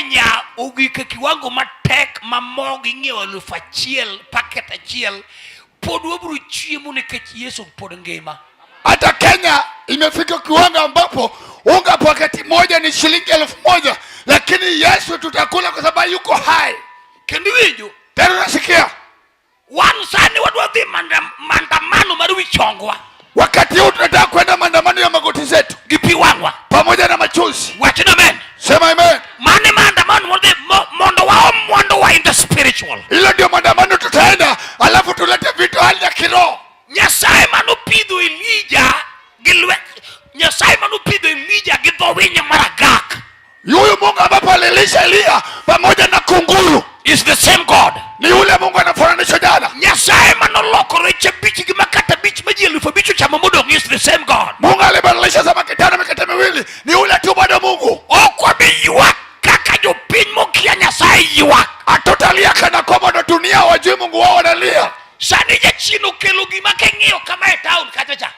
Kenya ogik e kiwango matek ma mogo ing'iewo 1000 packet achiel, pod wabiro chiemo nikech Yesu pod ngima. Hata Kenya imefika kiwango ambapo unga paketi moja ni shilingi 1000, lakini Yesu tutakula kwa sababu yuko hai. Kendo iwinjo, Tena unasikia, wan sani wadwa dhi maandamano mar wi chongwa wakati huu tunataka kwenda maandamano ya magoti zetu gi pi wang'wa. Pamoja na machozi. Wachna amen. Sema amen. Mane maandamano modhi mondo waom mwanduwa in the spiritual. Hilo ndio maandamano tutaenda, alafu tulete vitu hali ya kiroho. Nyasaye manopidho Elija gi lwet, Nyasaye manopidho Elija gi dho winyo maragak Huyu Mungu ambapo alilisha Eliya pamoja na kunguru is the same God. Ni yule Mungu anafananishwa jana. Nyasaye manoloko rech abich gi makate abich ma ji 5000 ochamo modong' is the same God. Mungu alibadilisha samaki tano mikate miwili, ni yule tu bado Mungu. Ok wabi ywak kaka jopiny mokia Nyasaye ywak. Hatutalia kana kwamba ndo dunia wajui Mungu wao wanalia. Sani jachien okelo gima king'iyo kama e town kacha cha.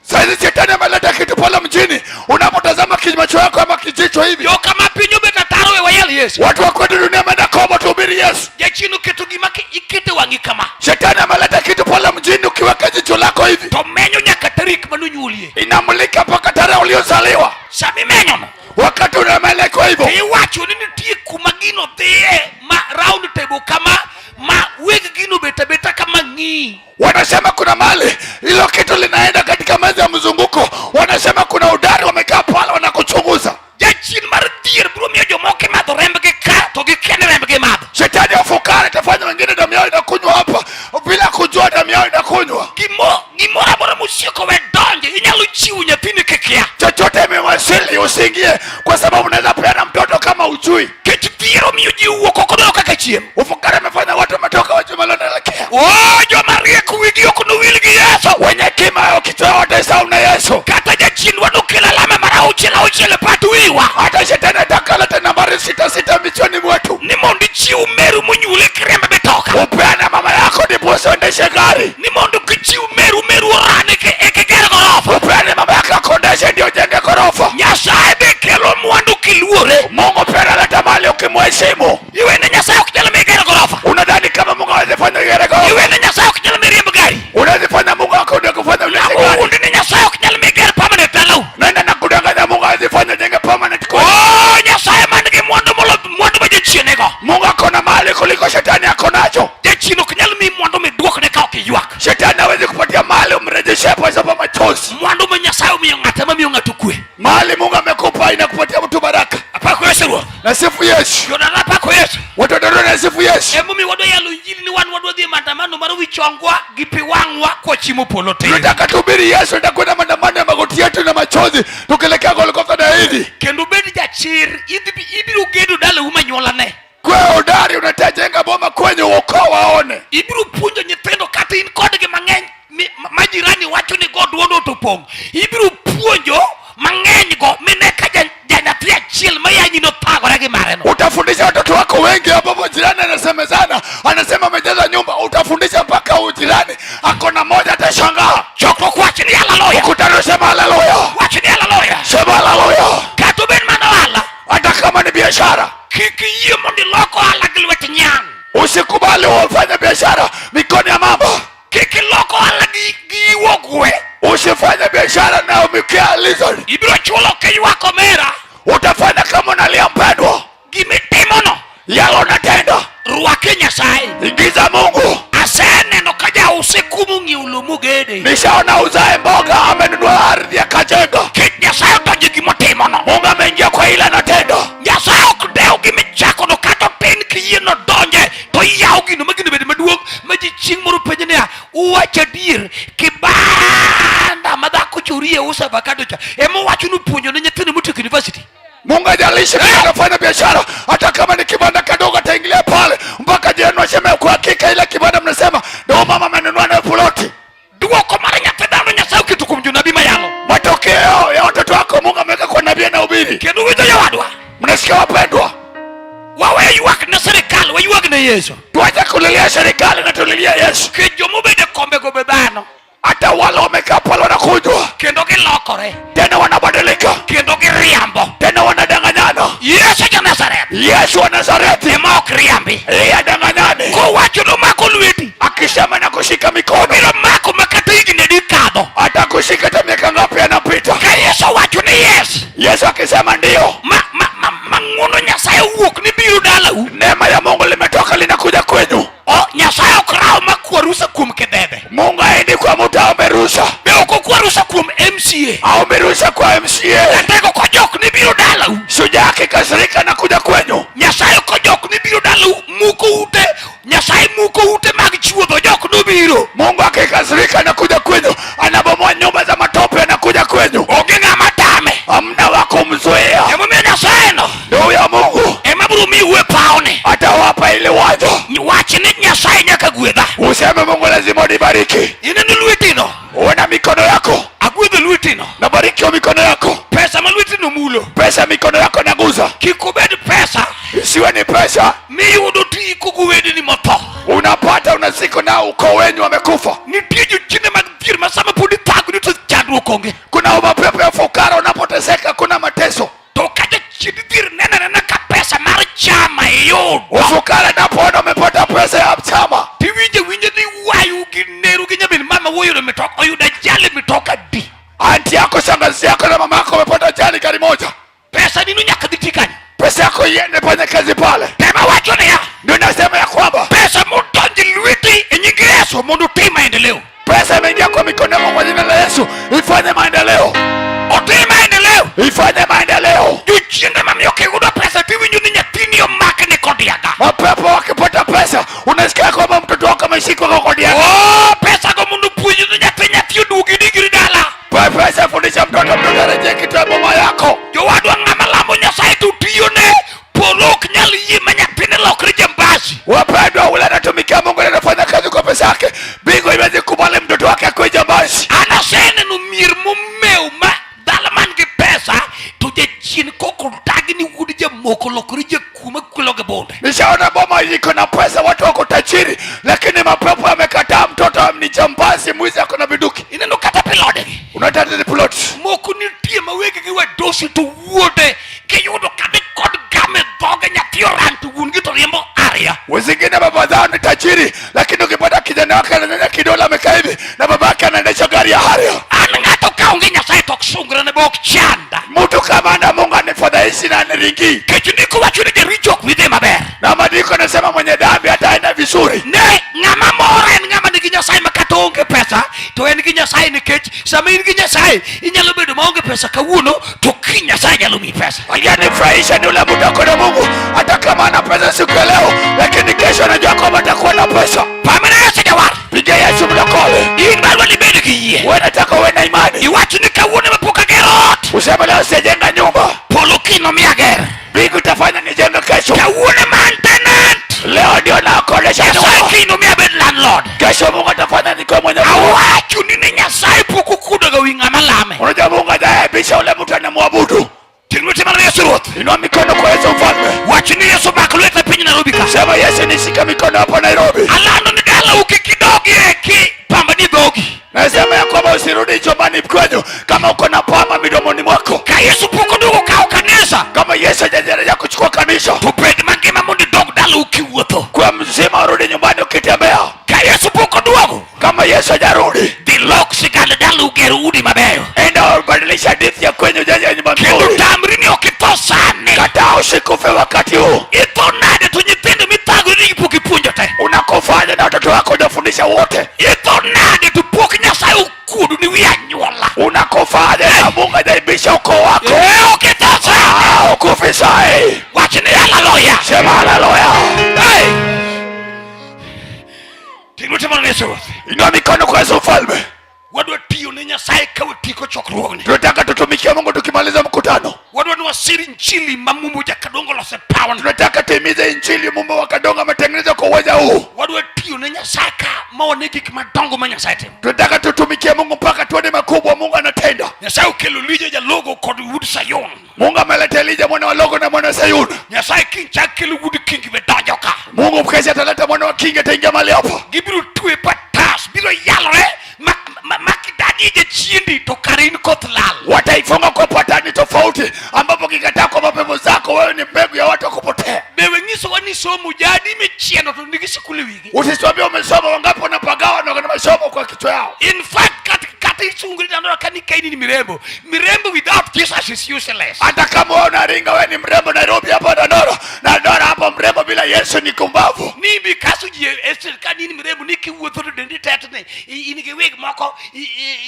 Saizi shetani ameleta kitu pale mjini, unapotazama kimacho yako ama kijicho hivi. Jo kama piny obet ataro we wayal Yesu. Watu wa kwetu dunia ameenda kombo, tuhubiri Yesu. Jachien oketo gima ikete wang'i kama. Shetani ameleta kitu pale mjini, ukiweka jicho lako hivi to menyo nyaka tarik manonyuolie. Inamulika mpaka tarehe uliozaliwa. Sama imenyono, wakati unamelekwa hivyo, iwacho ni nitie kuma gino dhiye ma round table kama ma weg gino bet abeta kama ng'i. Wanasema kuna mali hilo kitu linaenda katika meza ya mzunguko, wanasema kuna udari wamekaa pale wanakuchunguza. Jachien mar dhier biro miyo jomoko imadho rembgi ka to gikia ni rembgi imadho. Shetani ya ufukara itafanya wengine damu yao inakunywa hapa bila kujua damu yao inakunywa. Gimoro amora mosieko we donje, inyalo chiwo nyathini kikia. Chochote imewasili usiingie, kwa sababu unaweza peana mtoto kama ujui. Kech dhier omiyo ji wuok oko dok kaka chiem. Ufukara imefanya watu wametoka wajui mahali wanaelekea. O joma riek wigi ok nowil gi Yesu. Wenye hekima kichwa yao wataisahau na Yesu. Kata jachien wadokelo alama mar auchiel auchiel e pat wiwa. Hata shetani atakaleta nambari sita sita vichwani mwetu. Ni mondo ichiw meru monyuole kiriemb mitoka. Upeane mama yako ndiposa uendeshe gari. Ni mondo kichiw meru meru oran eka iger gorofa. Upeane mama yako akondeshe ndio ujenge gorofa. Nyasaye be kelo mwandu kiluore. Mungu pia analeta mali ukimheshimu. Iwe ni Nyasaye ok nyal miyi gero gorofa. Unadhani kama Mungu hawezi fanya gere gorofa? Iwe ni Nyasaye ok nyal miyi riemb gari. Unaweza fanya Mungu wako ndio kufanya uendeshe gari. Undi ni Nyasaye ok nyal miyi ger permanent dalau. Naenda na kudanganya Mungu hawezi fanya jenge permanent kwa. Oh, Nyasaye man gi mwandu molo mwandu ma jachien nigo. Mungu ako na mali kuliko shetani ako nacho. Jachien ok nyal miyi mwandu miduokne ka ok iywak. Shetani hawezi kupatia mali umrejeshe pasipo machozi. Mwandu ma Nyasaye omiyo ng'ato ema miyo ng'ato kwe. Mali Mungu amekupa inakupatia mtu baraka. Apako Yesu Ruoth. Nasifu Yesu. Jodala apako Yesu. Watu wa nasifu Yesu. Emomiyo wadwa yalo injili ni wan wadwa dhi e maandamano mar wi chongwa gi pi wang'wa kwachimo polo tir. Tunataka tuhubiri Yesu, tutakwenda maandamano ya magoti yetu na machozi tukielekea Golgotha na hivi. Kendo bed jachir, ibiro gedo dalau manyuolane. Kwa hodari unatajenga boma kwenye ukoo waone. Ibiro puonjo nyithindo kata in kodgi mang'eny ma jirani wacho ni go duondo to pong'. Ibiro puonjo mang'eny go mine ka janyathi achiel ma yanyi nothagore gi mare no. Utafundisha watoto wako wengi ambapo jirani anasemezana, anasema amejaza nyumba. Utafundisha mpaka ujirani ako na moja atashangaa. Chokruok wach ni haleluya. Mkutano sema haleluya. Wach ni haleluya. Sema haleluya. Kata obed mana ohala. Hata kama ni biashara. Kik iyie mondo ilok ohala gi lwet nyang'. Usikubali ufanye biashara mikono ya mamba. Kik ilok ohala gi iwo gwe. Usifanye biashara na umikia lizard. Ibiro chulo kiywak omera. Utafanya kama unalia mpendwa. Gimitimono. Yale unatenda. Rwake Nyasaye. Ingiza Mungu. Aseneno ka jause kumo ng'iewo lowo mogede. Nishaona uzae mboga amenunua ardhi akajenga. Kech Nyasaye odonjo e gimotimono. Mungu ameingia kwa ile anatenda. Nyasaye ok dew gimichakono kata otin kiyie nodonje to iyawo gino ma gino bed maduong' ma ji chieng' moro penjo niya uwacho adier kibanda ma dhako chorie uso avocado cha ema uwacho ni upuonjo ne nyithindo motieko university. Mungu hajalishi kama unafanya biashara, hata kama ni kibanda kadogo ataingilia pale mpaka jirani waseme kwa hakika ile kibanda mnasema ndio mama amenunua nayo ploti. Duoko mar nyathi dhano Nyasaye oketo kuom jonabi mayalo. Matokeo ya watoto wako Mungu ameweka kwa nabii anahubiri. Kendo winjo jowadwa. Mnasikia wapendwa? Wawe ywak ne sirikal, waywag ne Yesu. Tuache kulilia serikali na tulilia Yesu. Nikech jomobedo e kombego be dhano. Hata wale wamekaa pale wanakunywa. Kendo gilokore. Tena wanabadilika. Kendo giriambo. Tena wanadanganyana. Yesu ja Nazareth. Yesu wa Nazareti ema ok riambi. Yeye adanganyani. Kowacho nomako lweti, Akisema na kushika mikono, obiro mako ma kata higni adi kadho. Atakushika hata miaka ngapi anapita. Ka Yesu owacho ni yes, Yesu akisema ndio, ma ng'wono Nyasaye owuok ni biro dalau. Neema ya Mungu limetoka linakuja kwenyu. O, Nyasaye ok raw ma kwa rusa kuom kidhedhe. Mungu aendi kwa mtu aombe ruhusa, Be ok okwa rusa kuom MCA. Aombe ruhusa kwa MCA. Ratego kojok ni biro dalau. Shujaa akikasirika na kuja kwenyu. Nyasaye kojok ni biro dalau muko ute. Nyasaye muko ute mag chuodho jok nobiro. Mungu akikasirika na kuja kwenyu, anabomoa nyumba za matope anakuja kwenyu. Onge ng'ama tame. Hamna wa kumzuia. Emomiyo Nyasaye no Ndio huyo Mungu ema biro miyi e pawne. Atawapa ile uwanja. Wach ni Nyasaye nyaka gwedha. Useme Mungu lazima unibariki. Ineno lwetino. Uona mikono yako. Agwedho lwetino. Nabarikiwa mikono yako. Pesa ma lwetino mulo. Pesa mikono yako naguza. Kik obed pesa. Isiwe ni pesa miyudo tiyiko go wedeni motho. Unapata unaziko na ukoo wenyu wamekufa. Nitie jochiende mag dhier ma sama pod ithagori to chandruok onge. Kuna mapepo ya fukara, unapoteseka kuna mateso. To ka jachiend dhier neno anena ka pesa mar chama iyudo. Ufukara napoona umepata pesa ya chama. Tiwinjo winjo ni wayu gi neru gi nyamin mama woyudo mitoka oyudo ajali mitoka di. Anti yako, shangazi yako na mama yako wamepata ajali gari moja. Pesa nino nyaka dhi ti kanyo. Pesa yako iende fanya kazi pale. Tema wacho niya. Ndio nasema ya kwamba pesa modonjo e lweti e nying Yesu mondo otim maendeleo. Pesa imeingia kwa mikono yako kwa jina la Yesu, ifanye maendeleo. Otim maendeleo. Ifanye maendeleo. Jochiende mamiyo kiyudo pesa tiwinjo ni nyathini omakni kodiaga. Mapepo wakipata pesa, unasikia kwamba mtoto wako ameshikwa kwa kodiaga. Oh, pesa go mondo puonj ni nyathi nyathi oduogi digri dala. Pesa fundisha mtoto, mtoto arejee kitu ya mama yako. Jowadwa ng'ama lamo Nyasaye to tiyone polo ok nyal yie ma nyathine lokre jambasi. Wapendwa, ule anatumikia Mungu na anafanya kazi kwa pesa yake, mbingu haiwezi kubali mtoto wake akuwe jambazi. An aseneno mier momew ma dala man gi pesa to jachien koko dagi ni wuod jamoko lokore jakuo makwelo gi bunde. Nishaona boma iko na pesa, watu wako tajiri, lakini mapepo yamekataa mtoto ni jambazi, mwizi, ako na bunduki. Ineno kata pilodegi. Unataka ni plot. Moko nitie ma wegegi wadosi to wuode kiyudo kadhi kod game dhoge nyathi orang to wuon gi to riembo aria. Wengine baba zao ni tajiri, lakini ukipata kijana wake ananyonya kidole amekaa hivi na baba yake anaendesha gari ya Harrier. An ng'ato ka onge Nyasaye to ok sungre ne be ok chanda. Mtu kama ana Mungu anifadhaishi na aniringii. Kech ndiko wacho ni jaricho ok bi dhi maber. Na maandiko yanasema mwenye dhambi hataenda vizuri. Ne ng'ama mor en ng'ama nigi Nyasaye ma kata onge pesa to en gi Nyasaye nikech sama in gi Nyasaye inyalo bedo maonge pesa kawuono to kiny Nyasaye nyalo miyi pesa. Aliyenifurahisha ni ule mtu ako na Mungu, hata kama ana pesa siku ya leo, lakini kesho anajua kwamba atakuwa na pesa. Pamela Yesu jawar. Piga Yesu mlokole. In barua ni bed gi yie. Wewe nataka uwe na imani. Iwach ni kawuono mapok agero ot. Useme leo sijajenga nyumba. Polo kiny nomiya ager. Mbingu itafanya nijenge kesho. Kawuono man tenant. Leo ndio nakodesha Nyasaye nyumba. kiny nomiya abed landlord. Kesho Mungu atafanya nikuwe mwenye nyumba. Awacho ni ni Nyasaye pok okuodo ga wi ng'ama lame. Unajua Mungu hajaibisha ule mtu anamwabudu. Ting' lweti malo Yesu Ruoth. Inua mikono kwa Yesu mfalme. Wach ni Yesu mak lweta piny Nairobi ka. Sema Yesu nishike mikono hapa Nairobi. Alando ni dalau kik idogie ki pamba ni dhogi. Nasema ya kwamba usirudi chumbani kwenyu kama uko na pamba midomoni mwako. Ka Yesu pok oduogo kawo kanisa. Kama Yesu hajajarejea kuchukua kanisa. To bed mangima mondo idog dalau kiwuotho. Kwa mzima urudi nyumbani ukitembea. Ka Yesu pok oduogo. Kama Yesu hajarudi. Dhi lok sigand dalau ger udi mabeyo. Enda ubadilisha hadithi ya kwenyu ujenge nyumba Kendo nzuri. tamri ni ok itho sani. Kataa usikufe wakati huu. Itho nade to nyithindo mithagori ni pok ipuonjo te. Unakufaje na watoto wako hujafundisha wote. Itho nade to pok Nyasaye okuodo ni wi anyuola. Unakufaje na Mungu hajaibisha ukoo wako. Ok itho sani. Ukufi sai. Wach ni haleluya. Sema haleluya. Hey. Ting' lweti malo ne Yesu Ruoth. Inua mikono kwa Yesu mfalme. Wadwa tiyo ne Nyasaye ka watieko chokruogni. Tunataka tutumikie Mungu tukimaliza mkutano. Wadwa ni wasiri injili ma Mumbo Jakadongo lose pawon. Tunataka tuimize injili Mumbo wa Kadongo ametengeneza kwa uwanja huu. Wadwa tiyo ne Nyasaye ka ma wane gik madongo ma Nyasaye timo. Tunataka tutumikie Mungu mpaka tuone makubwa Mungu anatenda. Nyasaye okelo Elija jalogo kod wuod Sayun. Mungu ameleta Elija mwana wa Logo na mwana wa Sayun. Nyasaye kiny chak kelo wuod Kingi be donjo ka. Mungu kesho ataleta mwana wa Kingi ataingia mahali hapa. Gibiro twe patas, biro yalore ma kidagi jachiendi to kare in koth lal. Wataifunga kwa patani tofauti ambapo kikataa Hata kwa mapepo zako wewe ni mbegu ya watu wa kupotea. Be we nyisowa ni somo jadi michieno to nigi sikul e wigi. Usituambie umesoma, wangapi wanapagawa na wana masomo kwa kichwa yao. In fact, kata isungri dandora kani kaini ni mirembo. Mirembo without Jesus is useless. Hata kama wewe unaringa wewe ni mrembo Nairobi hapa Dandora, na Dandora hapo mrembo bila Yesu ni kumbavu. Ni bi kasu ji e sirkal ni mirembo ni kiwuotho to dendi tetni. In gi wig moko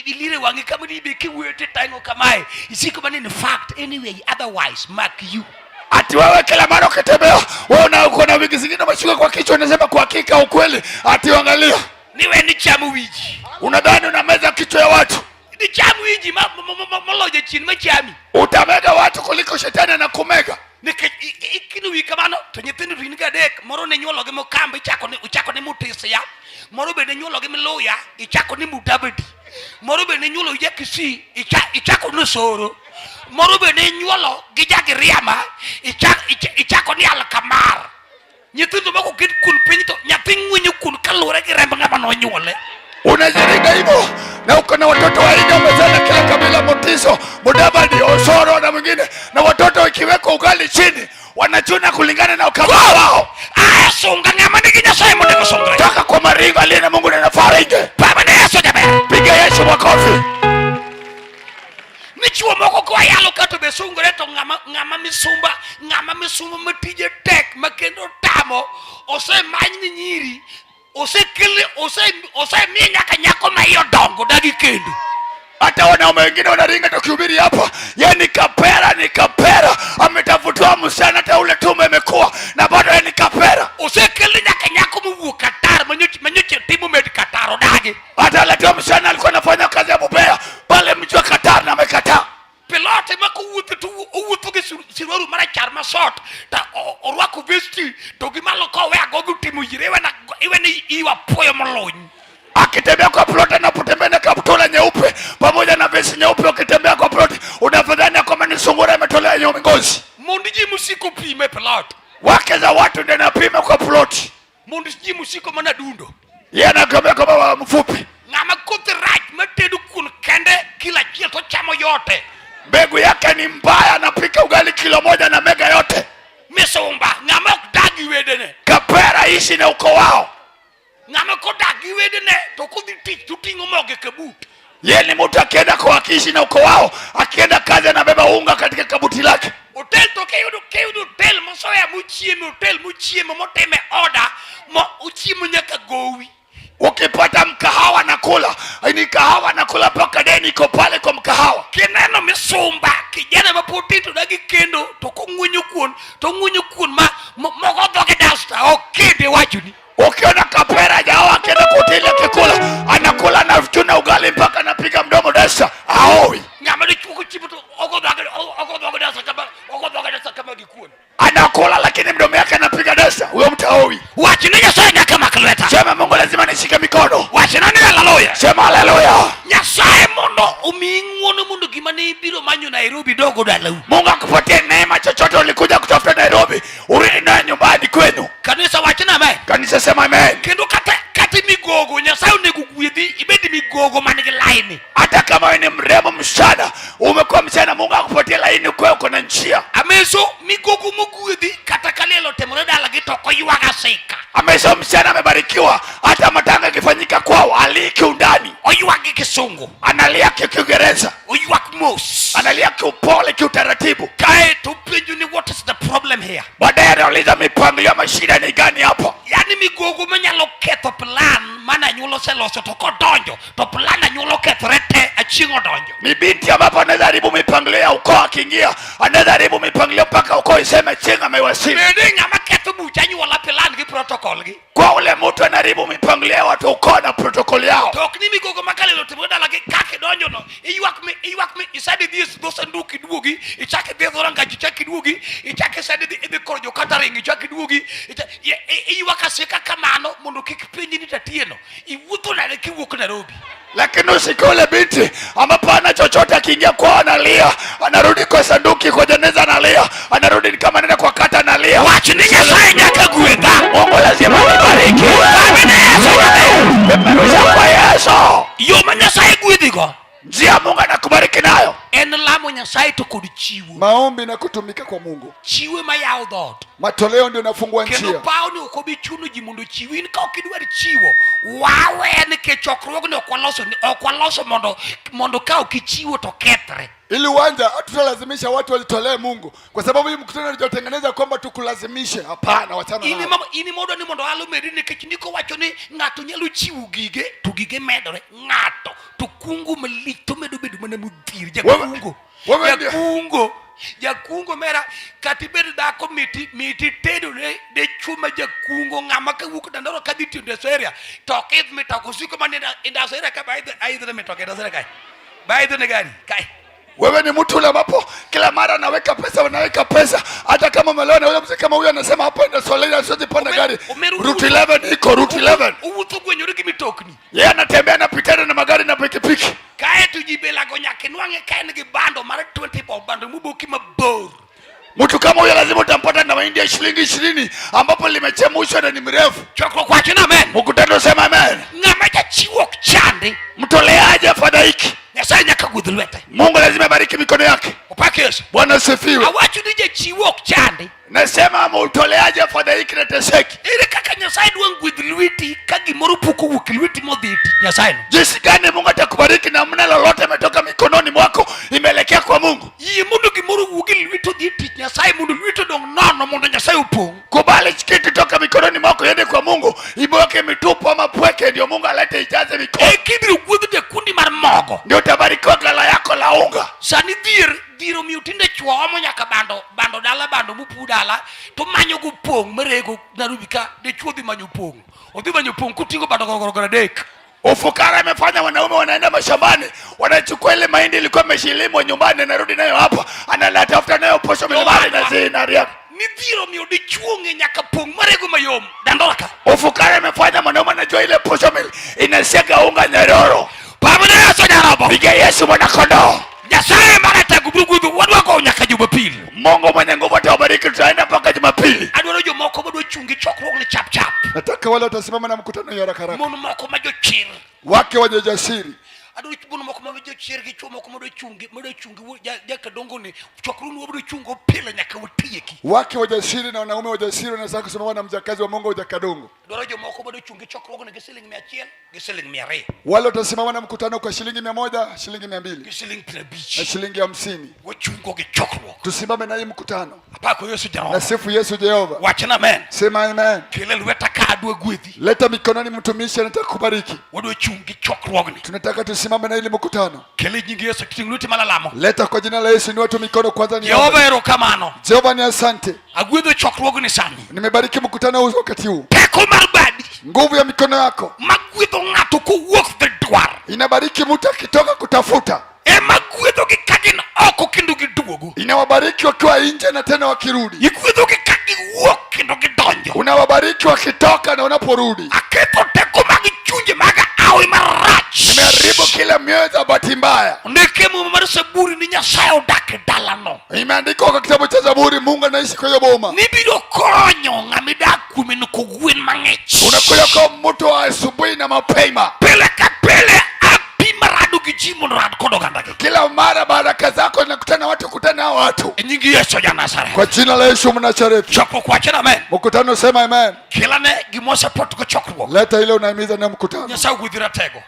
ilire wang'i kama ni be kiwuoyo titang'o kamae. Isiko mana in fact anyway otherwise mark you. Ati wewe kila mara ukitembea wewe una uko na wigi zingine umeshuka kwa kichwa, unasema kwa hakika ukweli. Ati angalia, Ni we ni chamo wiji. Unadhani unameza kichwa ya watu. Ni cham wiji ma moloyo jachien machami. Utamega watu kuliko shetani anakumega. Nikech ikino wi kamano to nyithindo to in gi adek, moro ne nyuolo gi Mokamba ichako ni ichako ni Mutisia, moro bende nyuolo gi Miluya ichako ni Mudavadi, moro bende nyuolo gi Jakisii ichako ni Osoro, moro bende nyuolo gi Jagiriama ichako ni Alkamar. Nyithindo moko oket kun piny to nyathi ng'wenyo kun kaluwore gi remb ng'ama nonyuole. Unajiringa hivyo na uko na watoto wanne, umezaa na kila kabila, Mutiso, Mudavadi, Osoro na mwingine, na watoto ikiwekwa ugali chini wanachuna kulingana na ukabila wao. Aya, sunga ng'ama nigi Nyasaye mondo osungre. Toka kwa maringo aliye na Mungu na nafaa ringe. Baba ne Yesu jaber. Piga Yesu makofi. Ni chuo moko koa yalo ka to be sungore to ng'ama ng'ama misumba ng'ama misumba ma tije tek ma kendo tamo osemany ni nyiri osekel ose osemiye nyaka nyako ma iye odongo dagi kendo. Hata wanaume wengine wanaringa tukihubiri hapa, ye ni kapera, ni kapera, ametafutiwa msichana, hata ule tume imekuwa na bado ye ni kapera. Osekel nyaka nyako mowuok Qatar manyocha timo med Qatar odagi. Hata aletewa msichana alikuwa anafanya kazi ya bubea pale mji wa Qatar na amekataa. Pilote ma kowuotho to owuotho gi siruaru marachar ma sot to orwako vesti to gi malo kowe agogo timo yire iwene iwa puoyo molony. Akitembea kwa ploti, anapotembea na kaptula nyeupe pamoja na vesti nyeupe, ukitembea kwa ploti unafadhani kwamba ni sungura imetolewa nyeupe ngozi. Mondo ji mosiko pime plot. Wake za watu ndio napima kwa ploti. Mondo ji mosiko mana dundo. Yeye anakwambia kwamba mfupi. Ng'ama koth rach matedo kuon kende kila achiel to chamo yote. Mbegu yake ni mbaya, anapika ugali kilo moja na mega yote. Misumba ng'ama ok dag gi wedene. Kapera ishi na ukoo wao. Ng'ama kodak gi wedene to kodhi tich to ting'o mogo e kabut. Yeye ni mtu akienda kwa akiishi na ukoo wao, akienda kazi anabeba unga katika kabuti lake. Hotel to kiyudo hotel mosoya mochieme, hotel mochiemo motime order mo ochiemo nyaka gowi. Ukipata mkahawa nakula, ni kahawa nakula mpaka deni iko pale kwa mkahawa. Kineno misumba kijana ma pod tin to dagi kendo to kong'wenyo kuon to ong'wenyo kuon ma mogo dhoge dasta ok kende wachoni. Ukiona kapera jawa akienda kwa hoteli akikula, anakula na chuna ugali mpaka anapiga mdomo dasta, aowi. Ng'ama dichuo kochiemo to ogo dhoge dasta kama ogo dhoge dasta kama gi kuon. Anakula lakini mdomo yake anapiga dasta, huyo mtu aowi. Wachne Nyasaye nyaka mak lweta. Sema Mungu lazima nishike mikono. Wachna ni haleluya. Sema haleluya. Nyasaye mondo omiyi ng'uono mondo gima ne ibiro manyo Nairobi dogo dalau. Mungu akupatie neema, chochote ulikuja kutafuta Nairobi urudi nayo nyumbani kwenu. Kanisa wachna amen. Kanisa sema amen. Kendo kata migogo Nyasaye onego gwedhi ibed migogo man gi laini. Hata kama wewe ni mrembo msichana, umekuwa msichana, Mungu akupatie laini kwa uko na njia. Ameso migogo mogwedhi kata kaliel otimore dalagi to ok oywag asika. Ameso msichana amebarikiwa, hata matanga yakifanyika kwao alii kiundani. Oywag gi kisungu. Analia kiingereza. Oywak mos. Analia kiupole, kiutaratibu. Kae to penjo ni what is the problem here? Baadaye anauliza mipango ya mashida ni gani hapa? Yani migogo manyalo ketho plan mana anyuola oseloso to kodonjo to plan anyuola okethore te achieng' odonjo. Ni binti ambapo anaweza haribu mipangilio ya ukoo, akiingia anaweza haribu mipangilio mpaka ukoo iseme Chieng' amewasili. Bende ng'ama ketho buch anyuola plan gi protocol gi. Kwa ule mtu anaharibu mipangilio ya watu ukoo na protocol yao. To ok ni migogo makalelo timore dalagi kaka idonjo no iywak mi iywak mi isadi dhi e dho sanduk iduogi ichak idhi e dho rangach ichak iduogi ichak isadi idhi idhi kor jo catering ichak iduogi iywak asika kamano mondo kik penji ni tatieno iwuotho nade kiwuok Nairobi. Lakini usikie ule binti ambapo ana chochote, akiingia kwao analia, anarudi kwa sanduki, kwa jeneza analia, anarudi kama anaenda kwa kata analia. Wach ni Nyasaye nyaka gwedha. Mungu lazima nibariki. Amina Yesu. Peperusha kwa Yesu. Yo ma Nyasaye gwedhigo Njia Mungu anakubariki nayo en lamo Nyasaye to kod chiwo. Maombi na kutumika kwa Mungu. Chiwo ema yawo dhoot. Matoleo ndio nafungua Kendo njia. pawni ok obi chuno ji mondo ochiw. In ka ok idwar chiwo, wawe nikech chokruogni ok waloso ni ok waloso mondo mondo ka ok ichiwo to kethre. Ili uwanja hatutalazimisha watu wajitolee Mungu, kwa sababu hii mkutano hatujatengeneza kwamba tukulazimishe. Hapana, wachana In nao. ema in ema odwa ni mondo ohala omedri nikech ndiko wacho ni ng'ato nyalo chiwo gige to gige medore. Ng'ato to kungo malich to medo bedo mana modhier. Jakungo. Wewe ndio- Jakungo. Jakungo mera kata ibed dhako miti miti tedo ne dichwo ma jakungo ng'ama kawuok Dandora kadhi tiyo Industrial Area to ok idh mitoka osiko mana Industrial Area ka ba idho aidho mitoka Industrial Area kae ba aidho ne gari kae Wewe ni mtu ule ambapo kila mara anaweka pesa, anaweka pesa, hata kama umelewa na yule mzee kama huyo anasema hapa Industrial Area siwezi panda gari. Route 11 iko Route 11. Owuotho gwenyore gi mitokni. Yeye anatembea anapitana na magari na pikipiki. Kae to ji belago nyaka inwang'e ka en gi bando mar 20 bob bando moboki mabor. Mtu kama huyo lazima utampata na mahindi ya shilingi 20 ambapo limechemushwa na ni mrefu. Chokruok wacho ni amen. Mkutano sema amen. Ng'ama jachiwo ok chandi. Mtoleaje afadhaiki? Nyasaye nyaka gwedh lwete. Mungu lazima abariki mikono yake. Opak Yesu. Bwana asifiwe. Awacho ni jachiwo ok chandi. Nasema mtoleaje afadhaiki na teseki. Ere kaka Nyasaye dwa gwedh lweti ka gimoro pok owuok e lweti modhi e tich Nyasaye no? Jinsi gani Mungu atakubariki na mna lolote imetoka mikononi mwako imeelekea kwa Mungu? Yie mondo gimoro owuog e lweti odhi e tich Nyasaye mondo lweti odong' nono mondo Nyasaye opong'. Kubali kitu toka mikononi mwako iende kwa Mungu, ibweke mitupu ama pweke, ndio Mungu alete ijaze mikono. Eka ibiro gwedh jakundi mar mogo. Ndio utabarikiwa ghala yako la unga. Sani dhier dhier omiyo tinde chwo omo nyaka bando bando dala bando mopu dala to manyo go pong' marego Nairobi ka dichwo dhi manyo pong' odhi manyo pong' koting'o bando gorogoro adek. Ufukara imefanya wanaume wanaenda mashambani, wanachukua ile mahindi ilikuwa imeshilimwa nyumbani, anarudi nayo hapa, anatafuta nayo posho milimani na zinaria. Ni dhier omiyo dichwo ong'e nyaka pong' marego mayom dandora ka. Ufukara imefanya mwanaume anajua ile posho mil inasiaga unga nyororo. Baba ne Yesu nyarobo. Piga Yesu mwana kondoo. Nyasaye maratego biro gwedho wadwa gowo nyaka Jumapili. Mungu mwenye nguvu atawabariki, tutaenda mpaka Jumapili. Adwaro jomoko madwa chung' gi chokruogni chap chap. Nataka wale watasimama na mkutano ya haraka haraka. Mon moko ma jochir. Wake wenye ujasiri. Adwaro mon moko ma jochir gi chwo moko madwa chung' gi madwa chung' gi jakadongo ni chokruogni wabiro chungo pile nyaka watieki. Wake wajasiri na wanaume wajasiri wanaweza kusimama na mjakazi wa Mungu wa jakadongo. Dwaro jomoko madwa chung' gi chokruogni gi siling 100 gi siling 200. Wale watasimama na mkutano kwa shilingi 100, shilingi 200. Gi siling 50. Na shilingi 50. Wachungo gi chokruok. Tusimame na hii mkutano. Apako Yesu Jehova. Nasifu Yesu Jehova. Wachna amen. Sema amen. Kele lweta ka adwa gwedhi. Leta mikononi mtumishi anataka kubariki. Wadwa chung' gi chokruogni. Tunataka tusimame na hili mkutano. Kele nying Yesu ting' lweti malalamo. Leta kwa jina la Yesu ni watu mikono kwanza ni. Jehova erokamano. Jehova ni asante. Agwedho chokruogni sani. Nimebariki mkutano huu wakati huu. Teko mar badi. Nguvu ya mikono yako. Magwedho ng'ato kowuok the dwar. Inabariki mtu akitoka kutafuta. Ema gwedhogi ka gin oko kendo giduogo. Inawabariki wakiwa nje na tena wakirudi. Igwedhogi ka giwuok kendo gidonjo. Unawabariki wakitoka na unaporudi. Aketho teko mag chunje mag awi marach. Nimeharibu kila mioyo za bahati mbaya. Ondike Muma mar Zaburi ni Nyasaye odak e dalano. Imeandikwa kwa kitabu cha Zaburi, Mungu anaishi kwa hiyo boma. Nibiro konyo ng'ama idak kuome no kogwen mang'ich. Unakuja kwa mtu wa asubuhi na mapema. Pile ka pile api marado gi ji mondo orad kod ogandagi. Kila mara baraka zako zinakutana na watu, kutana na watu. E nying Yesu ja Nazareth. Kwa jina la Yesu Mnazareti. Chokruok wacho amen. Mkutano sema amen. Kelane gima support go chokruok. Leta ile unahimiza na mkutano. Nyasaye ogwedhi ratego.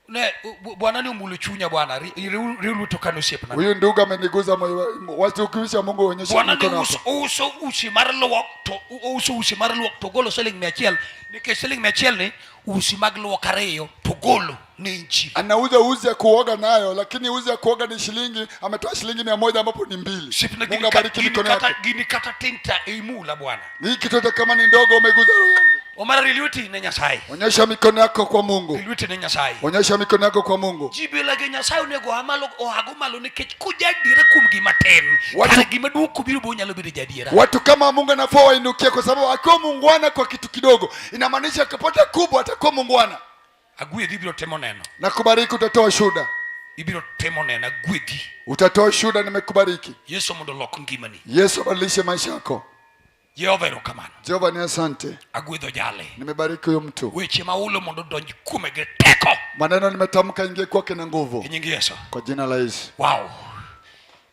Ne bwana ni omulo chunya bwana. Riu to kano osiepna. Huyu ndugu ameniguza moyo. Watukumisha Mungu onyeshe Bwana ni mikono uso yako. uso usi mar luok to ouso usi mar luok to golo siling 100 nikech siling 100 ni usi mag luok ariyo to golo ne injili. Anauza uzi ya kuoga nayo, lakini uzi ya kuoga ni shilingi, ametoa shilingi 100 ambapo ni mbili. Osiepna Mungu gini abariki gini mikono kata yako. gini kata tin ta imula bwana. Hii kitu kama ni ndogo umeguza roho yangu. Omara rie lweti ne Nyasaye. Onyesha mikono yako kwa Mungu. Rie lweti ne Nyasaye. Onyesha mikono yako kwa Mungu. Ji bilage Nyasaye onego oa malo oago malo nikech kojadiera kuom gima tin. Watu Kare gima duong' kobiro bo nyalo bedo jadiera. Watu kama Mungu anafaa wainukie kwa sababu akiwa muungwana kwa kitu kidogo inamaanisha akipata kubwa atakuwa muungwana. Agwedhi ibiro timo neno. Nakubariki utatoa shuhuda. Ibiro timo neno agwedhi. Utatoa shuhuda, nimekubariki. Yesu mondo olok ngimani. Yesu abadilishe maisha yako. Jehova erokamano. Jehova ni asante. Agwedho jale. Nimebariki huyo mtu. Weche maulo mondo odonj kuome gi teko. Maneno nimetamka ingie kwake na nguvu. E nying Yesu. Kwa jina la Yesu. Wow.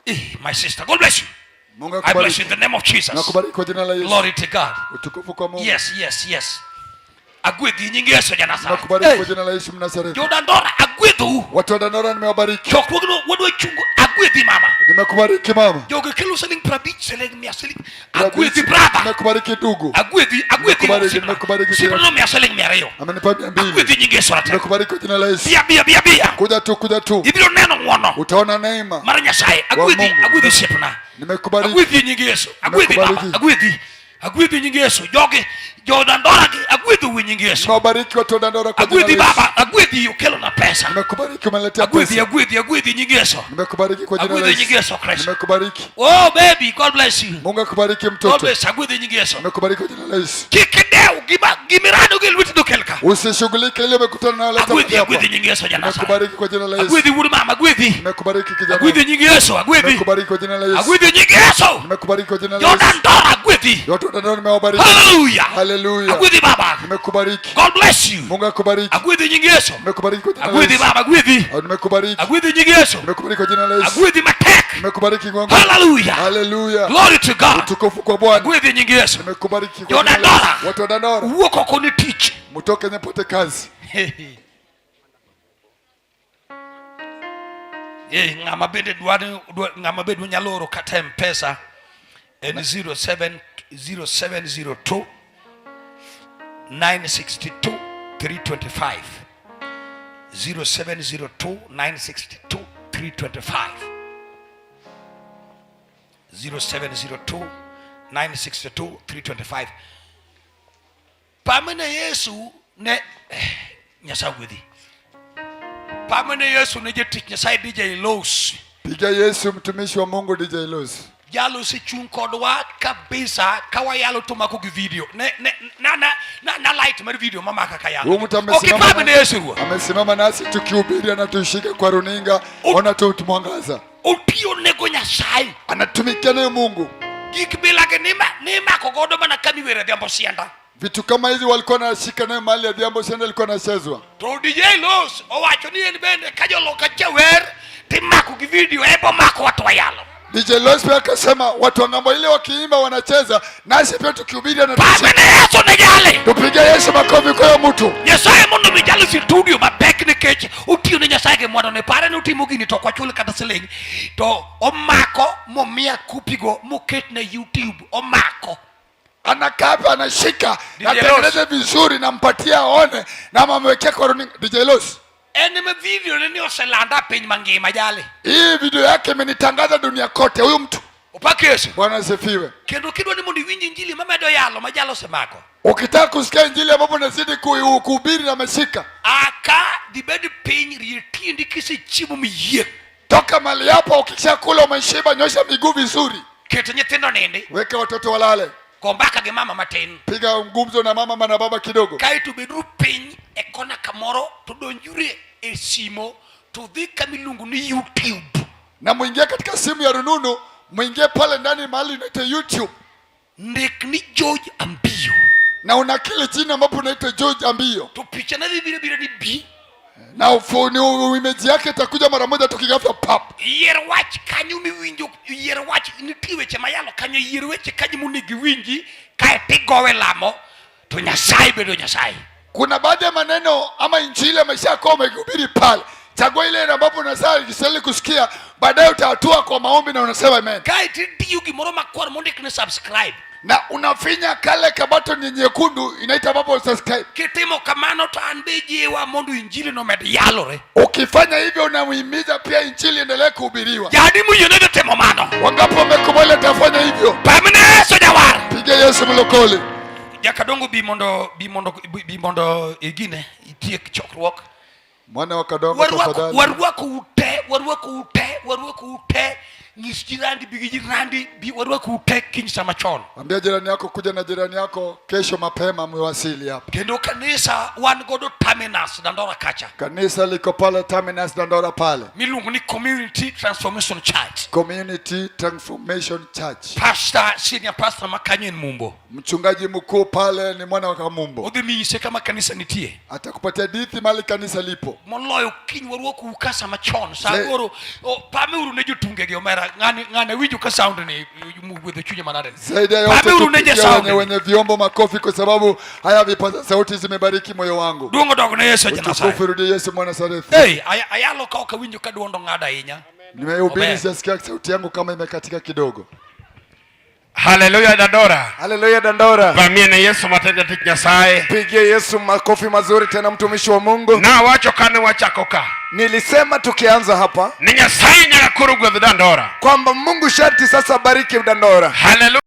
Eh, my sister, God bless you. Mungu I bless akubariki. you in the name of Jesus. Nakubariki kwa jina la Yesu. Glory to God. Utukufu kwa Mungu. Yes, yes, yes. Agwedhi nying Yesu ja Nazareth. Nakubariki kwa jina la Yesu Mnazareti. Jodandora agwedhou. Watu wa Dandora nimewabariki. Chokruogno wadwa chungo agwedhi mama. Nimekubariki mama. Jogi kelo siling 50 siling 100 siling agwedhi brother. Nimekubariki ndugu. Agwedhi agwedhi. Nimekubariki, nimekubariki. Osiepna nomiya siling 200. Amenipa 200. Agwedhi nying Yesu ratego. Nimekubariki kwa jina la Yesu. Bia bia bia bia. Kuja tu, kuja tu. Ibiro neno ng'wono Utaona neema. mar Nyasaye. Agwedhi Mungu. agwedhi osiepna. Nimekubariki. Agwedhi nying Yesu. Agwedhi baba. Nimekubariki. Agwedhi. Agwedhi nying Yesu. Jogi jodandora gi agwedhou e nying Yesu. Nimewabariki watu wa Dandora kwa jina la Agwedhi Yesu. baba, agwedhi okelona pesa. Nimekubariki umeniletea Agwedhi, pesa. agwedhi, agwedhi nying Yesu. Nimekubariki kwa jina la Agwedhi nying Yesu. Yesu Kristo. Nimekubariki. Oh baby, God bless you. Mungu akubariki God mtoto. bless. Agwedhi nying Yesu. Nimekubariki kwa jina la Yesu. Kik idew gima gimirado gi lweti dokel ka. Usishughulike ile umekutana nayo leta Agwedhi, hapa. agwedhi nying Yesu ja Nazareth. Nimekubariki kwa jina la Yesu. Agwedhi wuod mama, agwedhi. Nimekubariki kijana. Agwedhi nying Yesu, agwedhi. Nimekubariki kwa jina la Yesu. Agwedhi nying Yesu. Nimekubariki kwa jina la Yesu. Jodandora agwedhi. Watu wa Dandora nimewabariki. Hallelujah. Haleluya. Agwedhi baba. Nimekubariki. God bless you. Mungu akubariki. Agwedhi nying Yesu. Nimekubariki kwa jina la Agwedhi Yesu. baba, agwedhi. Ah, Nimekubariki. Agwedhi nying Yesu. Nimekubariki kwa jina la Yesu. Agwedhi matek. Nimekubariki kwa Hallelujah. Haleluya. Glory to God. Utukufu kwa Bwana. Agwedhi nying Yesu. Nimekubariki kwa jina la Jodandora. Yesu. Watu wa Dandora, Wuok oko ne tich. mtoke nyepote kazi. Eh, ng'ama bende dwaro ng'ama bende nyalo oro kata M-Pesa en 07 0702 962 325 0702 962 325 0702 962 325 pamene Yesu ne Nyasaye gwedhi pamene Yesu ne jatich Nyasaye DJ Los Piga Yesu mtumishi wa Mungu DJ Los. jalo osechung' kodwa kabisa ka wayalo to mako gi video ne, ne, na, na, na, na light mar video mamaka ka yalo Huyu mtu ok amesimama ipamene Yesu ruo amesimama nasi tukihubiri, anatushika kwa runinga, ona tu tumwangaza, otiyo nego Nyasaye anatumikia naye Mungu. gik bilagi nimako godo mana kamiwere dhiambo sienda Vitu kama hizi walikuwa wanashika naye mahali ya Adhiambo Sianda alikuwa anachezwa. to DJ Los owacho ni en bende ka joloka cha wer timako gi video ebo mako watu wayalo DJ Los pia akasema watu wa ng'ambo ile wakiimba wanacheza, nasi pia tukihubiri anatushika. pamene Yesu ne jale Tupige Yesu makofi kwa huyo mtu. Nyasaye mondo mi jalo studio mapek nikech otiyo ne Nyasaye gi mwandone pare ni otimo gini to ok wachul kata siling to omako momiya kopigo moket ne YouTube omako Anakaa hapa anashika, DJ natengeneze vizuri, nampatia aone na amemwekea kwa runinga. DJ Los, en ema video ne ni oselanda piny mangima jale hii video yake imenitangaza dunia kote. Huyu mtu opak Yesu Bwana asifiwe. kendo kidwa ni mondo iwinj injili mamedo yalo ma jalo osemako Ukitaka kusikia injili ambapo nazidi kuhubiri na ameshika, aka dhibed piny rie tiendi kisechiemo miyieng' toka mali hapo. Ukishakula umeshiba, nyosha miguu vizuri, ket nyithindo nindi weka watoto walale, go mbaka gi mama matin piga ngumzo na mama na baba kidogo, kaeto beduru piny e kona kamoro to donjuru e simo to dhi kama iluongo ni YouTube na muingie katika simu ya rununu, muingie pale ndani mahali inaitwa YouTube, ndik ni George Ambiyo na unakili chini ambapo unaitwa George Ambiyo, to pichane dhi biro biro ni bi na image yake itakuja mara moja tukigafya pap. Yier wach kanyo miwinjo yier wach nitie weche mayalo kanyo yier weche kanyo monego iwinji kae tigowe lamo to Nyasaye bedo Nyasaye. Kuna baadhi ya maneno ama injili ameshakuwa umehubiri pale, chagua ile ambapo unasaa ikistahili kusikia, baadaye utahatua kwa maombi na unasema amen, Kae tidiyo gimoro makwar mondik ni subscribe na unafinya kale kabato ni nyekundu inaita ambapo subscribe. Kitimo kamano to an be jiwa mondo injili nomed yalore. Ukifanya hivyo unamuhimiza pia injili endelee kuhubiriwa. Jadi moyiene timo mano. Wangapi wamekubali atafanya hivyo? Pamne Yesu jawar. Piga Yesu mlokole. Jakadongo bi mondo bi mondo bi mondo igine itiek chokruok. Mwana wa Kadongo Warwako tafadhali. warwako ute warwako ute warwako ute nyis jirandi bi gi jirandi bi warwako ute kiny sama chon. Ambia jirani yako kuja na jirani yako kesho mapema mwasili hapa. Kendo kanisa wan godo terminus Dandora kacha. Kanisa liko pale Terminus Dandora pale. Miluongo ni Community Transformation Church. Community Transformation Church. Pastor, senior pastor makanyo en Mumbo. Mchungaji mkuu pale ni mwana wa Kamumbo. Odhi minyise kama kanisa nitie. Atakupatia dithi mahali kanisa lipo. Moloyo kiny warwakou ka sama chon. Sa Le- aboro pame uru ne jotungegi omera Omera, ng'ani ng'ani winjo ka sound ni gwedho chunya manade. Zaidi ya yote Pape uru ne tupigie sound. wenye, wenye vyombo makofi kwa sababu haya vipaza sauti zimebariki moyo wangu. Duong' odog ne Yesu ja Utukufu Nyasaye. urudie Yesu mwana Nazareti. Hey, ayalo ka ok awinjo ka duondo ng'ado ahinya. Nimehubiri, Amen. sijasikia sauti yangu kama imekatika kidogo. Haleluya Dandora. Haleluya Dandora. Vamie ne Yesu matek jatich Nyasaye. Pigie Yesu makofi mazuri tena mtumishi wa Mungu. Nawacho kane wachako ka Nilisema tukianza hapa ni Nyasaye nyaka koro gwedh Dandora. Kwamba Mungu sharti sasa bariki Dandora. Haleluya.